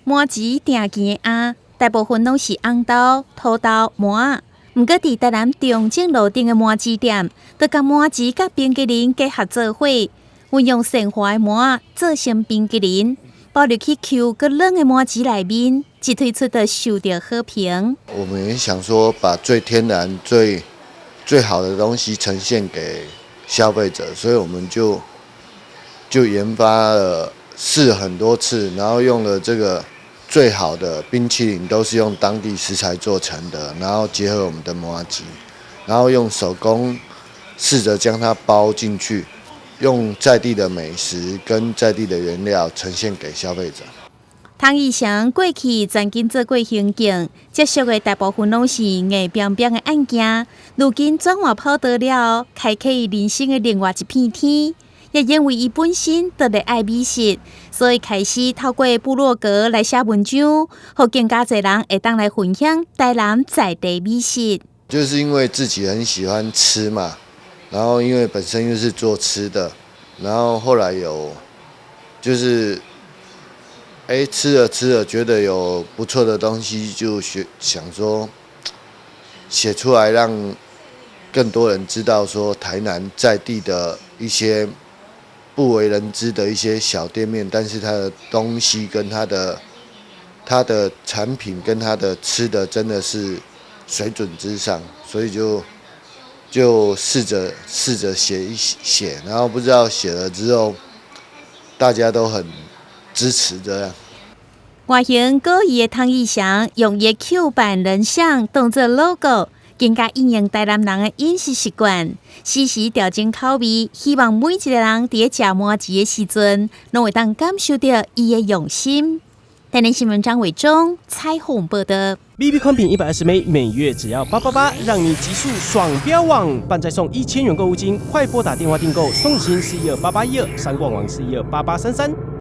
麻糍定見的餡，大部分攏是紅豆、土豆、麻仔。毋過佇台南中正路頂的麻糍店，就共麻糍佮冰淇淋結合做伙，運用鮮滑的麻仔做成冰淇淋，包入去 Q 閣軟的麻糍內面，一推出就受到好評。我們也想說，把最天然、最最好的東西呈現給消費者，所以我們就研發了試很多次，然後用了這個最好的冰淇淋，都是用當地食材做成的，然後結合我們的麻糬，然後用手工試着將它包進去，用在地的美食跟在地的原料呈現給消費者。湯義祥過去曾經做過刑警，接觸的大部分攏是硬邦邦的案件，如今轉換跑道了後，開啟人生的另外一片天。也因為伊本身特別愛美食，所以開始透過部落格來寫文章，予更加濟人會當來分享台南在地美食。就是因為自己很喜歡吃嘛，然後因為本身又是做吃的，然後後來有就是，哎，吃了吃了，覺得有不錯的東西，就學想說寫出來，讓更多人知道說台南在地的一些不為人知的一些小店面，但是它的東西跟它的產品跟它的吃的真的是水準之上，所以就試着寫一寫，然後不知道寫了之後，大家都很支持這樣。外形古異的湯義祥用伊的 Q 版人像當做 logo，更加應用台南人的飲食習慣，時時調整口味，希望每一個人佇咧食麻糍的時陣，攏會當感受著伊的用心。台南新聞張偉忠採訪報道。 B B 寬頻120 M，每月只要888，讓你極速爽飆網，辦再送1000元購物金，快撥打電話訂購，松晴412-8812，三廣網412-8833。